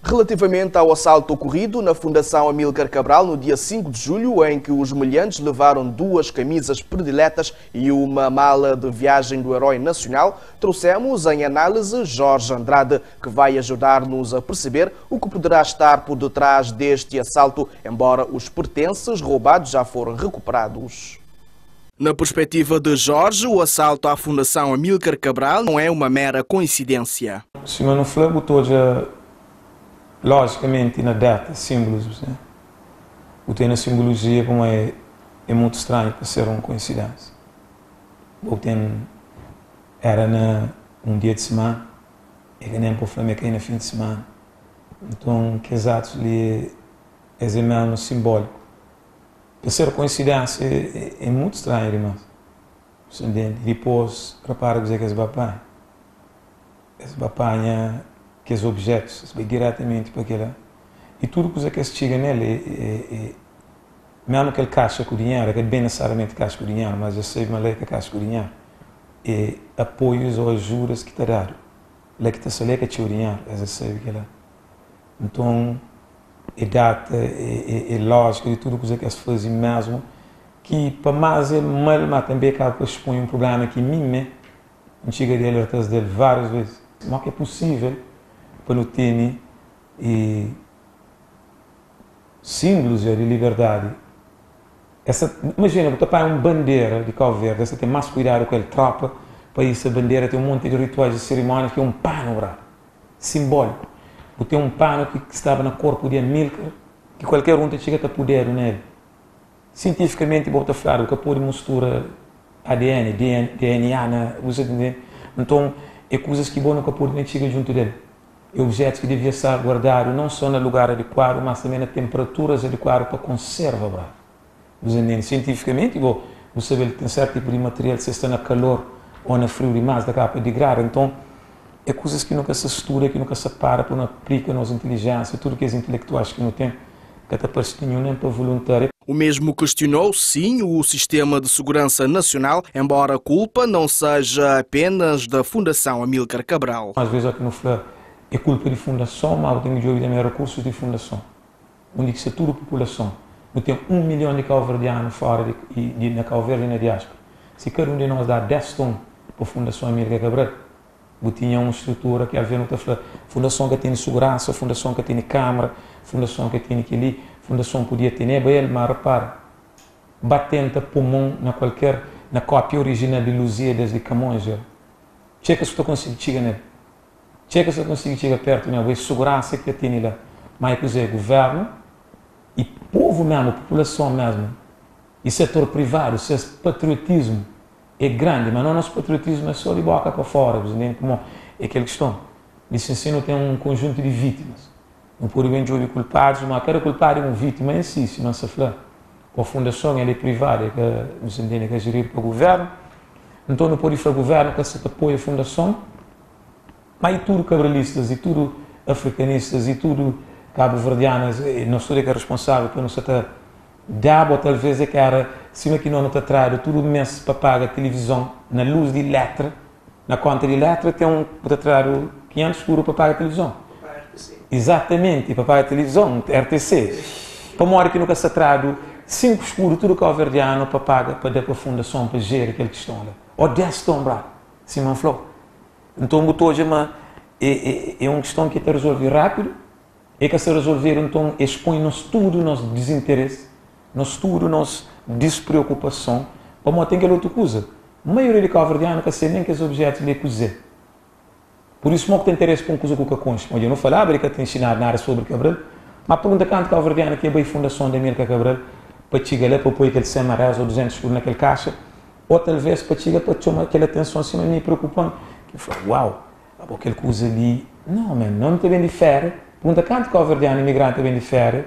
Relativamente ao assalto ocorrido na Fundação Amílcar Cabral no dia 5 de julho, em que os meliantes levaram duas camisas prediletas e uma mala de viagem do herói nacional, trouxemos em análise Jorge Andrade, que vai ajudar-nos a perceber o que poderá estar por detrás deste assalto, embora os pertences roubados já foram recuperados. Na perspectiva de Jorge, o assalto à Fundação Amílcar Cabral não é uma mera coincidência. Se não foi, botou já logicamente na data, símbolos, né? O tem na simbologia como é muito estranho para ser uma coincidência. O tem era na um dia de semana, e que nem para o Flamengo cair no fim de semana. Então, que exatos ali é mesmo simbólico. Para ser coincidência é muito estranho, irmãos. Você entende? E depois, repara que é que esse bapanha que os objetos, vai diretamente para aquela. E tudo que se chega nele, é mesmo que ele caixa com o dinheiro, que é bem necessariamente caixa com o dinheiro, mas eu sei uma lei que caixa com o dinheiro, é apoios ou ajudas que está dado. Lá que está só que tinha o dinheiro, eu sei que lá. Então, é data, é lógica de tudo que se faz mesmo, que para mais é mal, mas também acaba por expor um problema que mim, né? Chega de alertas dele várias vezes. Como é que é possível para não ter e símbolos de liberdade? Essa, imagina, você põe uma bandeira de Cabo Verde, você tem mais cuidado com ele, tropa, para isso a bandeira tem um monte de rituais e cerimônias que é um pano, bravo, simbólico. Você tem um pano que estava no corpo de Amílcar, que qualquer um te chega a poder nele. Cientificamente, bota falar, que pode misturar ADN, DNA, na, você entende? Então, é coisas que bom nunca pode nem chegar junto dele. É objetos que devia estar guardado não só no lugar adequado, mas também na temperaturas adequadas para conserva, bravo. Você entende? Cientificamente, bom, você sabe que tem certo tipo de material, se está na calor ou na frio demais, da capa de degrada. Então, é coisas que nunca se estuda, que nunca se para, para não aplica a nossa inteligência, tudo que é intelectuais que não tem, que até parece nenhum nem para voluntário. O mesmo questionou, sim, o sistema de segurança nacional, embora a culpa não seja apenas da Fundação Amílcar Cabral. Às vezes é que não fala, é culpa de fundação, mas tem que ouvir também recursos de fundação. Onde que se tudo a população. Não tem 1 milhão de cabo-verdianos fora na Cabo Verde e na diáspora. Se cada um de nós dá 10 tons para a Fundação Amílcar Cabral, tinha uma estrutura que havia não tá fundação que tem segurança, fundação que tem câmara, fundação que tem aquele, fundação podia ter ele, mas repara, batenta pulmão na qualquer, na cópia original de Lusíadas de Camões, checa se tu consegue chegar nele, checa se tu consegue chegar perto nele, a segurança que tem lá, mas é governo e povo mesmo, população mesmo, e setor privado, seu patriotismo é grande, mas não nosso patriotismo é só de boca para fora, como é aquela questão. Nesse ensino tem um conjunto de vítimas. Não pode bem ouvir culpados, mas cada culpado é uma vítima em si, se não se fala. A fundação ela é privada, é que, você entende, que é gerida pelo governo. Então não pode falar governo que se apoia a fundação, mas e tudo cabralistas, e tudo africanistas, e tudo cabo-verdianas, nós tudo é que é responsável por não se estar dá ou talvez é que era, cima que não está atrás, tudo mês para pagar a televisão, na luz de letra, na conta de letra tem um, está atrás 500 euros para pagar a televisão. Exatamente, para pagar a televisão, RTC. Para uma hora que nunca se atrás, 5 escuros, tudo cabo-verdiano para pagar, para dar para a fundação, para gerir aquela questão lá. Ou 10 tons, bravo, Simão falou. Então, botou hoje uma, é uma questão que é resolver rápido, é que se resolver, então, expõe-nos tudo o nosso desinteresse, nos tudo, nossa despreocupação, para não ter aquela outra coisa. A maioria de cabo-verdianos não sabe nem que os objetos lhe cozer. Por isso, não tem interesse com coisa que eu conheço. Eu não falava que eu ensinado nada sobre Cabral, mas pergunta quanto cabo-verdiano que é a fundação de Amílcar Cabral para chegar lá, para pôr aquele 100 reais ou 200 por naquele caixa, ou talvez para chegar para chamar aquela atenção assim, me preocupando. Que eu falo, uau, aquele coisa ali, não, man, não está bem de férias. Pergunta quanto cabo-verdiano imigrante bem de férias,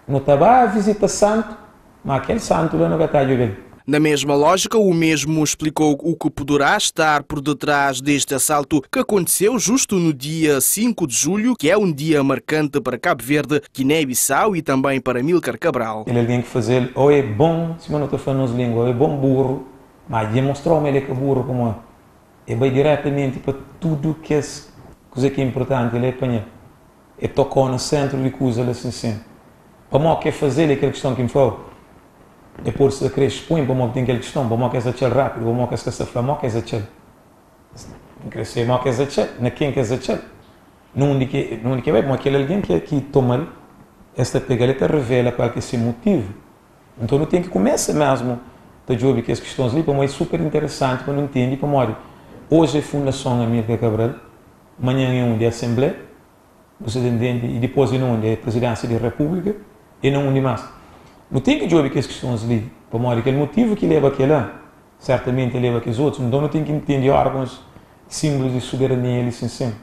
não estava a visita santo, mas aquele santo lá não está a jogar. Na mesma lógica, o mesmo explicou o que poderá estar por detrás deste assalto que aconteceu justo no dia 5 de julho, que é um dia marcante para Cabo Verde, Guiné-Bissau e também para Amílcar Cabral. Ele tem que fazer, ou é bom, se eu não estou falando língua, ou é bom burro, mas demonstrou-me ele que é burro como é. É bem diretamente para tudo que é coisa que é importante, ele é apanhar. E tokó na sentru di kuza la sin sin. Pamó ke faze-l é kel kiston ki N fla-u. E pode sta kre spui-m pamó ki ten kel kiston, pamó ki es atxa-l rápidu, pamó ki es ka sta fla mó ki es atxa-l. N kre sabe mó ki es atxa-l, na ken ki es atxa-l, na undi ki na undi ki e bai, pamó kel algen ki ki toma-l, es ta pega-l e ta revela kual ki é se motivu. Nton nu ten ki kumesa mésmu ta djobe kes kistons li pamó é super interesanti pa nu ntende pamodi oji é Fundason Amílcar Cabral, manhan é undi? É Asenblé? Bu sta ta ntende? I dipôs é na undi? É Presidênsia di Repúblika? É na undi más? Nu ten ki djobe kes kistons li pamodi kel motivu ki leba kela sertamenti el leba kes otus. Nton nu ten ki ntende órgons, sínbulus di soberania li sin sin.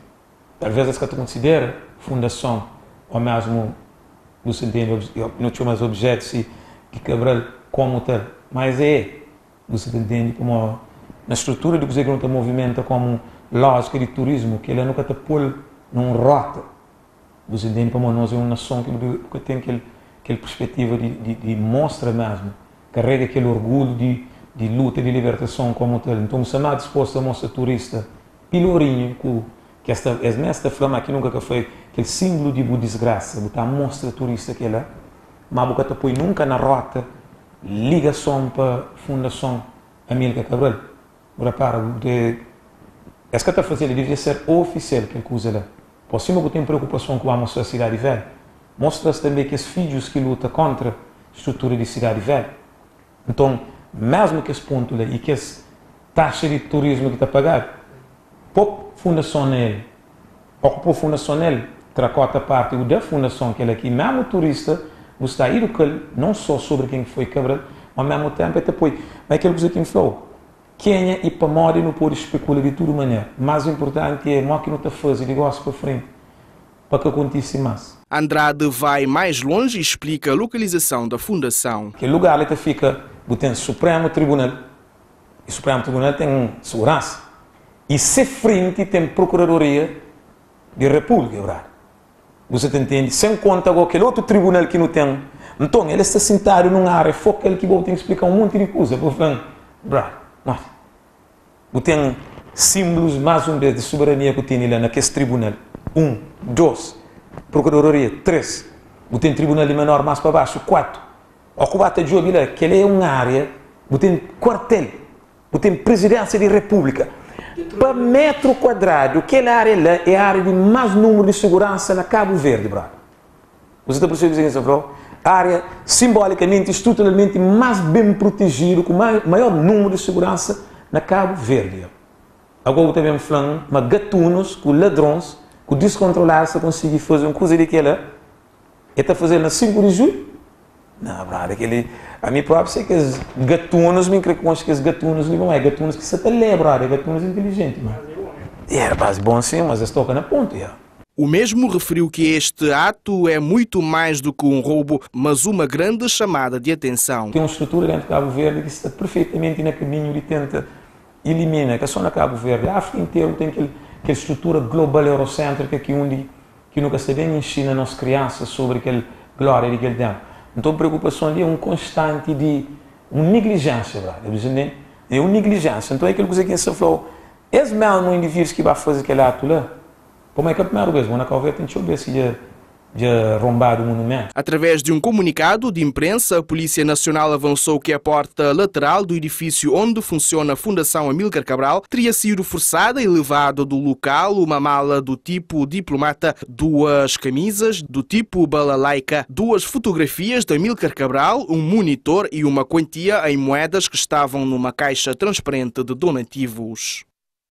Talvês es ka ta konsidera fundason ô mésmu, bu sta ntende, nu txoma es objetus di Cabral kómu tal, má es é. Bu sta ta ntende pamodi na strutura di kuzê ki nu ta movimenta kómu lójika di turismu, kel-la nu ka ta pô-l na un róta. Bu sta ntende pamodi nos é un nason ki bu ka ten kel kel perspetiva di di di mostra mésmu, karega kel orgulhu di di luta di libertason kómu tal. Nton bu sta más dispostu a mostra turista pilorinhu ku ki es ta es mes ta fla ma ki nunka ka foi kel sinblu di bu disgrasa. Bu ta mostra turista kel-la, má bu ka ta poi nunka na róta ligason pa fundason Amílcar Cabral. Bu rapara, bu te es ka ta faze-l, devia ser ofisial kel kuza la. Po sima bu ten preokupason ku ba mostra Sidadi Velha, mostra-s tanbe kes fidjus ki luta kontra strutura di Sidadi Velha. Nton, mesmu kes pontu la i kes taxa di turismu ki ta pagadu, po fundason na el. O ku po fundason na el, tra kota parti bu da fundason kel-la ki mesmu turista bu sta iduka-l non so sobri ken ki foi Cabral, ma mesmu tenpu el ta poi. Ma é kel kuza ki N fla-u. Kenha i pamodi nu pode spekula di tudu manera. Más inpurtanti é mo ki nu ta faze di gosi pa frenti pa ka kontise más. Andrade vai mais longe e explica a localização da fundação. Kel lugar li ta fika, bu ten Supremu Tribunal, i Supremu Tribunal ten suguransa, i se frenti ten Prokuradoria di Repúblika, brada. Bu sa ta ntende? Sen konta go kel otu tribunal ki nu ten. Nton, el sta sintadu nun ária fokal ki bo ten ki splika un monti di kuza pa fla-m, Brother, modi? Bu ten sinblus, más un bes, di soberania ku tene la na kes tribunal, un, dos, prokuradoria, tres, bu ten tribunal di menor más pa baxu, kuatu. Ó ku ba ta djobe la, kel-la é un ária, bu ten kuartel. Bu ten Prizidénsia di Repúblika. Pa métru kuadradu, kel ária la é ária di más númeru di suguransa na Kabu Verdi, brother. Bu sa ta persebe kuzê ki N sta fla-u? Ária simbolikamenti i struturalmenti más ben protejidu, ku maior númeru di suguransa na Kabu Verdi. Agó bu ta ben fla-m ma gatunus ku ladrons ku diskontroladus ta konsigi faze un kuza di kel-la? El ta faze-l na 5 di julhu? Na brada kel-li, ami própi sei kes gatunos, mi kre konxe kes gatunos li, ma é gatunos ki sa ta lê, brada, é gatunos inteligenti, ma. É, rapaz, bom sim, mas es toka na pontu, ya. O mesmo referiu que este ato é muito mais do que um roubo, mas uma grande chamada de atenção. Ten un strutura dentu Kabu Verdi ki sta perfeitamenti na kaminhu di tenta ilimina, ka so na Kabu Verdi, Afrika interu ten kel kel strutura global eurosentrika ki undi ki nu ka sta ben inxina nos kriansas sobri kel glória di kel ténpu. Nton, preokupason li é un konstanti di un niglijénsia, brada. Bu ntende? É un niglijénsia. Nton, é kel kuza ki N sta fla-u, es mésmu indivídus ki ba faze kel atu la, pamodi é ka primeru bês, bo na Kau Verdi ten txeu bês ki dja dja ronbadu monumentu. Através de um comunicado de imprensa, a Polícia Nacional avançou que a porta lateral do edifício onde funciona a Fundação Amílcar Cabral teria sido forçada e levado do local uma mala do tipo diplomata, duas camisas do tipo balalaica, duas fotografias de Amílcar Cabral, um monitor e uma quantia em moedas que estavam numa caixa transparente de donativos.